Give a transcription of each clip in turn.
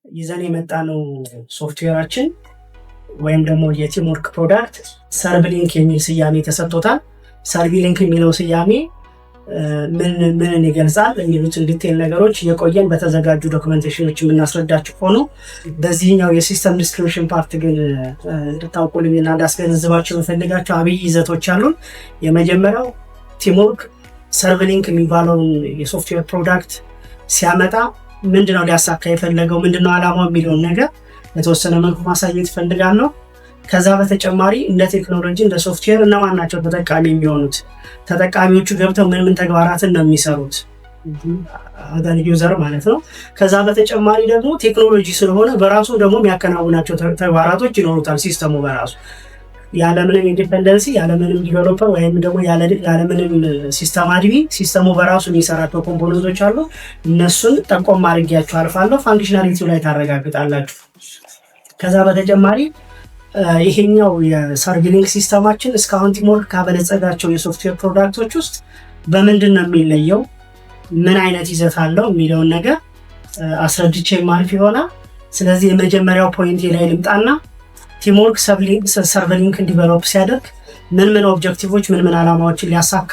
ይዘን የመጣነው ሶፍትዌራችን ወይም ደግሞ የ Teamwork product ServLink የሚል ስያሜ ተሰጥቶታል። ServLink የሚለው ስያሜ ምን ምንን ይገልጻል የሚሉትን detail ነገሮች የቆየን በተዘጋጁ documentation ኖች የምናስረዳችሁ ሆኖ በዚህኛው የ system description part ግን እንድታውቁልኝና እንዳስገነዝባቸው የምፈልጋቸው አብይ ይዘቶች አሉን። የመጀመሪያው Teamwork ServLink የሚባለውን የ software product ሲያመጣ ምንድነው ሊያሳካ የፈለገው፣ ምንድነው ዓላማው የሚለውን ነገር በተወሰነ መልኩ ማሳየት እፈልጋለሁ። ከዛ በተጨማሪ እንደ ቴክኖሎጂ፣ እንደ ሶፍትዌር እነማን ናቸው ተጠቃሚ የሚሆኑት፣ ተጠቃሚዎቹ ገብተው ምን ምን ተግባራትን ነው የሚሰሩት፣ other user ማለት ነው። ከዛ በተጨማሪ ደግሞ ቴክኖሎጂ ስለሆነ በራሱ ደግሞ የሚያከናውናቸው ተግባራቶች ይኖሩታል። System ኡ በራሱ ያለምንም independency፣ ያለምንም developer ወይም ደግሞ ያለምንም system admin system ኡ በራሱ የሚሰራቸው component ኦች አሉ። እነሱን ጠቆም አድርጌያቸው አልፋለሁ። Functionality ው ላይ ታረጋግጣላችሁ። ከዛ በተጨማሪ ይሄኛው የ ServLink system ኣችን እስካሁን Teamwork ካበለጸጋቸው የ software product ኦች ውስጥ በምንድን ነው የሚለየው፣ ምን አይነት ይዘት አለው የሚለውን ነገር አስረድቼ ማልፍ ይሆናል። ስለዚህ የመጀመሪያው point ላይ ልምጣና Teamwork ServLink develop ሲያደርግ ምን ምን objective ኦች፣ ምን ምን ዓላማዎችን ሊያሳካ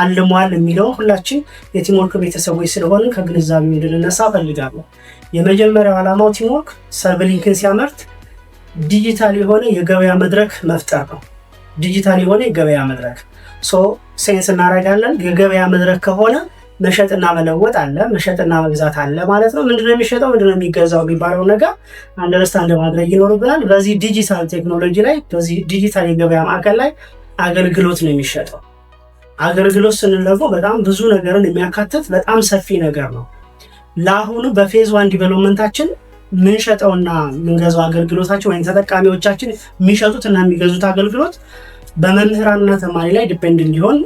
አልሟል የሚለው ሁላችን የ Teamwork ቤተሰቦች ስለሆንን ከግንዛቤ እንድንነሳ እፈልጋለሁ። የመጀመሪያው ዓላማው Teamwork ServLink ን ሲያመርት ዲጂታል የሆነ የገበያ መድረክ መፍጠር ነው። ዲጂታል የሆነ የገበያ መድረክ so sense እናደርጋለን። የገበያ መድረክ ከሆነ መሸጥና መለወጥ አለ፣ መሸጥና መግዛት አለ ማለት ነው። ምንድነው የሚሸጠው፣ ምንድነው የሚገዛው የሚባለው ነገር understand ማድረግ ይኖርብናል። በዚህ ዲጂታል ቴክኖሎጂ ላይ፣ በዚህ ዲጂታል የገበያ ማዕከል ላይ አገልግሎት ነው የሚሸጠው። አገልግሎት ስንል ደግሞ በጣም ብዙ ነገርን የሚያካትት በጣም ሰፊ ነገር ነው። ለአሁኑ በ phase one development ኣችን ምንሸጠውና የምንገዛው አገልግሎታችን ወይም ተጠቃሚዎቻችን የሚሸጡት እና የሚገዙት አገልግሎት በመምህራንና ተማሪ ላይ depend እንዲሆን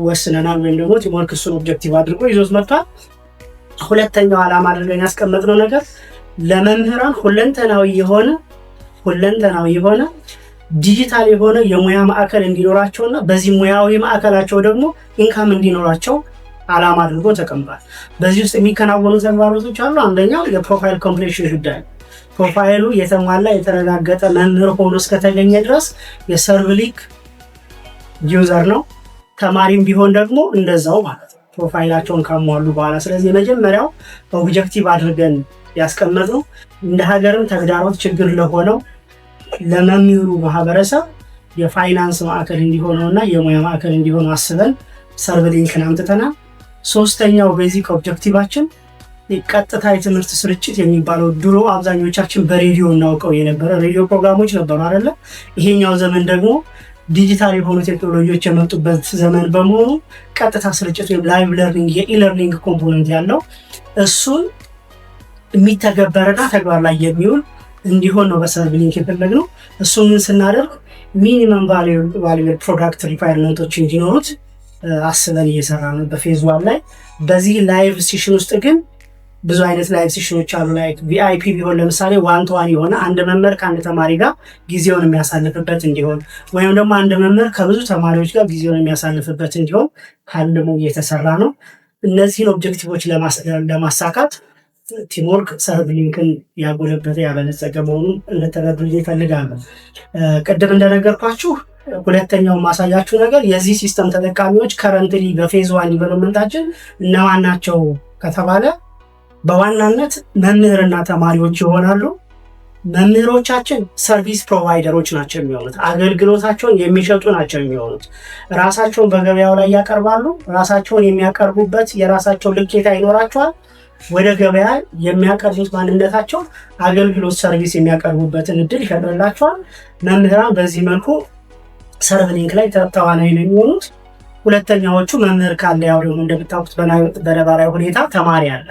ወስነናል። ወይም ደግሞ Teamwork እሱን objective አድርጎ ይዞት መጥቷል። ሁለተኛው ዓላማ አድርገን ያስቀመጥነው ነገር ለመምህራን ሁለንተናዊ የሆነ ዲጂታል የሆነ የሙያ ማዕከል እንዲኖራቸውና በዚህ ሙያዊ ማዕከላቸው ደግሞ income እንዲኖራቸው ዓላማ አድርጎ ተቀምጧል። በዚህ ውስጥ የሚከናወኑ ተግባሮቶች አሉ። አንደኛው የ profile completion ጉዳይ፣ profile ኡ የተሟላ የተረጋገጠ መምህር ሆኖ እስከተገኘ ድረስ የ ServLink user ነው። ተማሪም ቢሆን ደግሞ እንደዛው ማለት ነው፣ profile ኣቸውን ካሟሉ በኋላ። ስለዚህ የመጀመሪያው objective አድርገን ያስቀመጥነው እንደ ሀገርም ተግዳሮት ችግር ለሆነው ለመምህሩ ማህበረሰብ የፋይናንስ ማዕከል እንዲሆነው እና የሙያ ማዕከል እንዲሆነው አስበን ServLink ን አምጥተናል። ሶስተኛው basic objective ኣችን ቀጥታ የትምህርት ስርጭት የሚባለው ድሮ አብዛኞቻችን በሬዲዮ እናውቀው የነበረ ሬዲዮ ፕሮግራሞች ነበሩ አይደለ? ይሄኛው ዘመን ደግሞ ዲጂታል የሆኑ ቴክኖሎጂዎች የመጡበት ዘመን በመሆኑ ቀጥታ ስርጭት ወይም live learning፣ የ e-learning component ያለው እሱን የሚተገበርና ተግባር ላይ የሚውል እንዲሆን ነው በ ServLink የፈለግነው። እሱን ስናደርግ minimum valuable product requirement ኦች እንዲኖሩት አስበን እየሰራ ነው በ phase one ላይ። በዚህ live session ውስጥ ግን ብዙ አይነት live session ኖች አሉ። Like VIP ቢሆን ለምሳሌ one to one የሆነ አንድ መምህር ከአንድ ተማሪ ጋር ጊዜውን የሚያሳልፍበት እንዲሆን ወይም ደግሞ አንድ መምህር ከብዙ ተማሪዎች ጋር ጊዜውን የሚያሳልፍበት እንዲሆን ታልሞ እየተሰራ ነው። እነዚህን objective ኦች ለማሳካት Teamwork ServLink ን ያጎለበተ፣ ያበለጸገ መሆኑን እንድትረዱልኝ እፈልጋለሁ። ቅድም እንደነገርኳችሁ ሁለተኛው ማሳያችሁ ነገር የዚህ system ተጠቃሚዎች currently በ phase one development ኣችን እነማን ናቸው ከተባለ በዋናነት መምህርና ተማሪዎች ይሆናሉ። መምህሮቻችን service provider ኦች ናቸው የሚሆኑት። አገልግሎታቸውን የሚሸጡ ናቸው የሚሆኑት። ራሳቸውን በገበያው ላይ ያቀርባሉ። ራሳቸውን የሚያቀርቡበት የራሳቸው ልኬታ ይኖራቸዋል። ወደ ገበያ የሚያቀርቡት ማንነታቸው አገልግሎት service የሚያቀርቡበትን እድል ይፈጥርላቸዋል። መምህራን በዚህ መልኩ ServLink ላይ ተዋናይ ነው የሚሆኑት። ሁለተኛዎቹ መምህር ካለ ያው ደግሞ እንደምታውቁት በነባራዊ ሁኔታ ተማሪ አለ።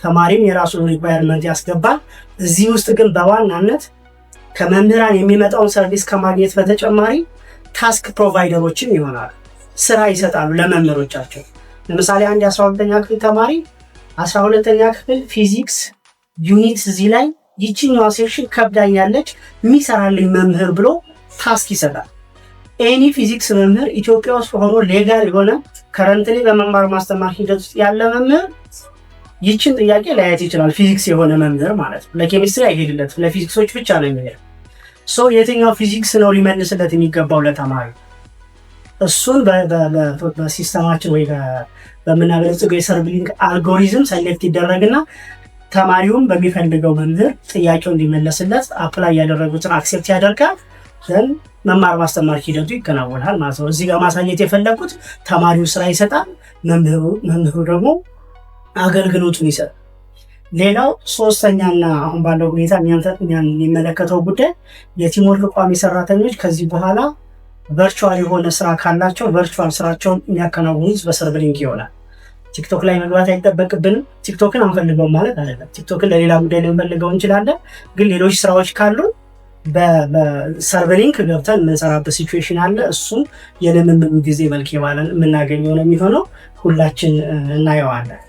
ተማሪም የራሱን requirement ያስገባል። እዚህ ውስጥ ግን በዋናነት ከመምህራን የሚመጣውን service ከማግኘት በተጨማሪ task provider ኦችም ይሆናሉ። ስራ ይሰጣሉ ለመምህሮቻቸው። ለምሳሌ አንድ የ12ኛ ክፍል ተማሪ 12ኛ ክፍል ፊዚክስ unit እዚህ ላይ ይችኛዋ section ከብዳኛለች፣ የሚሰራልኝ መምህር ብሎ task ይሰጣል። Any ፊዚክስ መምህር ኢትዮጵያ ውስጥ ሆኖ legal የሆነ currently በመማር ማስተማር ሂደት ውስጥ ያለ መምህር ይችን ጥያቄ ላያት ይችላል፣ ፊዚክስ የሆነ መምህር ማለት ነው። ለኬሚስትሪ አይሄድለትም፣ ለፊዚክሶች ብቻ ነው የሚሄድ። So የትኛው ፊዚክስ ነው ሊመልስለት የሚገባው ለተማሪ? እሱን በ system ኣችን ወይ በምናበለጽገው የ Servlink algorithm select ይደረግና ተማሪውም በሚፈልገው መምህር ጥያቄው እንዲመለስለት apply ያደረጉትን accept ያደርጋል። Then መማር ማስተማር ሂደቱ ይከናወናል ማለት ነው። እዚህ ጋር ማሳየት የፈለጉት ተማሪው ስራ ይሰጣል፣ መምህሩ ደግሞ አገልግሎቱን ይሰጣል። ሌላው ሶስተኛና አሁን ባለው ሁኔታ እኛን የሚመለከተው ጉዳይ የ Teamwork ቋሚ ሰራተኞች ከዚህ በኋላ virtual የሆነ ስራ ካላቸው virtual ስራቸውን የሚያከናውኑት በ Servlink ይሆናል። ቲክቶክ ላይ መግባት አይጠበቅብንም። ቲክቶክን አንፈልገውም ማለት አይደለም። ቲክቶክን ለሌላ ጉዳይ ልንፈልገው እንችላለን። ግን ሌሎች ስራዎች ካሉ በ Servlink ገብተን የምንሰራበት situation አለ። እሱም የልምምዱ ጊዜ መልክ የባለን የምናገኘው ነው የሚሆነው። ሁላችን እናየዋለን።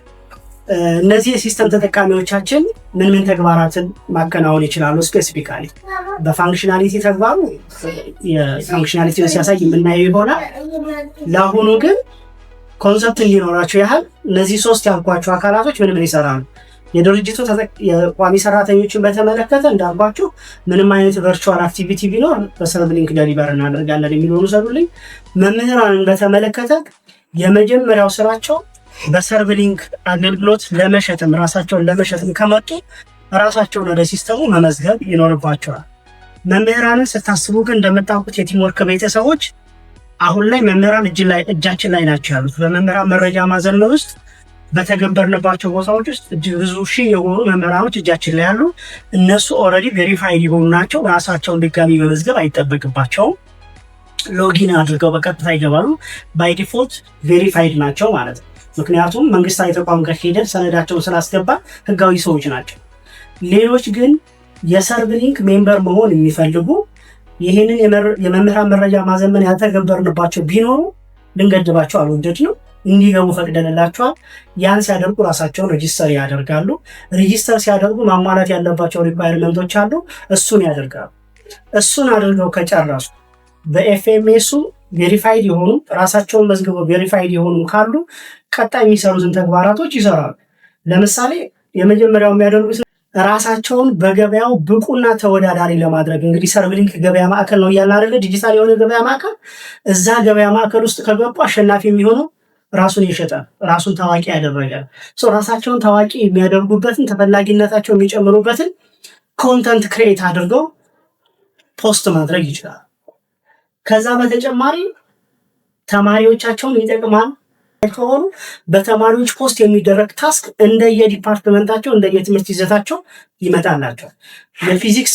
እነዚህ የ system ተጠቃሚዎቻችን ምን ምን ተግባራትን ማከናወን ይችላሉ? Specifically በ functionality ተግባሩ የ functionality ውን ሲያሳይ የምናየው ይሆናል። ለአሁኑ ግን concept እንዲኖራቸው ያህል እነዚህ ሶስት ያልኳቸው አካላቶች ምን ምን ይሰራሉ? የድርጅቱ የቋሚ ሰራተኞችን በተመለከተ እንዳልኳችሁ ምንም አይነት virtual activity ቢኖር በ Servlink deliver እናደርጋለን የሚለውን ውሰዱልኝ። መምህራንን በተመለከተ የመጀመሪያው ስራቸው በ Servlink አገልግሎት ለመሸጥም ራሳቸውን ለመሸጥም ከመጡ ራሳቸውን ወደ system ኡ መመዝገብ ይኖርባቸዋል። መምህራንን ስታስቡ ግን እንደምታውቁት የ Teamwork ቤተሰቦች አሁን ላይ መምህራን እጃችን ላይ ናቸው ያሉት። በመምህራን መረጃ ማዘመን ውስጥ በተገበርንባቸው ቦታዎች ውስጥ እጅግ ብዙ ሺህ የሆኑ መምህራኖች እጃችን ላይ ያሉ፣ እነሱ already verified የሆኑ ናቸው። ራሳቸውን ድጋሚ መመዝገብ አይጠበቅባቸውም። Login አድርገው በቀጥታ ይገባሉ። By default verified ናቸው ማለት ነው። ምክንያቱም መንግስታዊ ተቋም ጋር ሄደን ሰነዳቸውን ስላስገባ ህጋዊ ሰዎች ናቸው። ሌሎች ግን የ Servlink member መሆን የሚፈልጉ ይህንን የመምህራን መረጃ ማዘመን ያልተገበርንባቸው ቢኖሩ ልንገድባቸው አልወደድንም። እንዲገቡ ፈቅደንላቸዋል። ያን ሲያደርጉ ራሳቸውን register ያደርጋሉ። Register ሲያደርጉ ማሟላት ያለባቸው requirement ኦች አሉ። እሱን ያደርጋሉ። እሱን አድርገው ከጨረሱ በ FMS ኡ verified የሆኑ፣ ራሳቸውን መዝግበው verified የሆኑ ካሉ ቀጣይ የሚሰሩትን ተግባራቶች ይሰራሉ። ለምሳሌ የመጀመሪያው የሚያደርጉት ራሳቸውን በገበያው ብቁና ተወዳዳሪ ለማድረግ፣ እንግዲህ Servlink ገበያ ማዕከል ነው እያልን አይደለ? ዲጂታል የሆነ ገበያ ማዕከል። እዛ ገበያ ማዕከል ውስጥ ከገቡ አሸናፊ የሚሆነው ራሱን የሸጠ፣ ራሱን ታዋቂ ያደረገ። ራሳቸውን ታዋቂ የሚያደርጉበትን፣ ተፈላጊነታቸው የሚጨምሩበትን content create አድርገው post ማድረግ ይችላል። ከዛ በተጨማሪ ተማሪዎቻቸውን ይጠቅማል ከሆኑ በተማሪዎች post የሚደረግ task እንደየ department ኣቸው፣ እንደየትምህርት ይዘታቸው ይመጣላቸዋል። ለፊዚክስ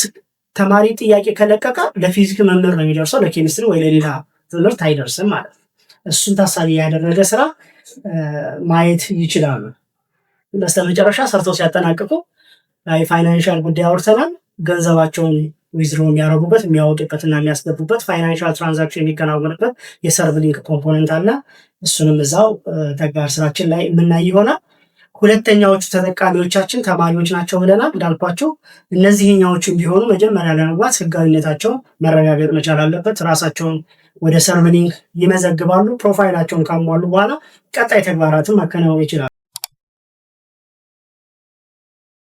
ተማሪ ጥያቄ ከለቀቀ ለፊዚክስ መምህር ነው የሚደርሰው፣ ለኬሚስትሪ ወይ ለሌላ ትምህርት አይደርስም ማለት ነው። እሱን ታሳቢ ያደረገ ስራ ማየት ይችላሉ። በስተመጨረሻ ሰርተው ሲያጠናቅቁ የ financial ጉዳይ አውርተናል። ገንዘባቸውን withdraw የሚያደርጉበት፣ የሚያወጡበት እና የሚያስገቡበት financial transaction የሚከናወንበት የ Servlink component አለ። እሱንም እዛው ተግባር ስራችን ላይ የምናይ ይሆናል። ሁለተኛዎቹ ተጠቃሚዎቻችን ተማሪዎች ናቸው ብለናል። እንዳልኳቸው እነዚህኛዎቹን ቢሆኑ መጀመሪያ ለመግባት ህጋዊነታቸው መረጋገጥ መቻል አለበት። ራሳቸውን ወደ Servlink ይመዘግባሉ። Profile ኣቸውን ካሟሉ በኋላ ቀጣይ ተግባራትን ማከናወን ይችላሉ።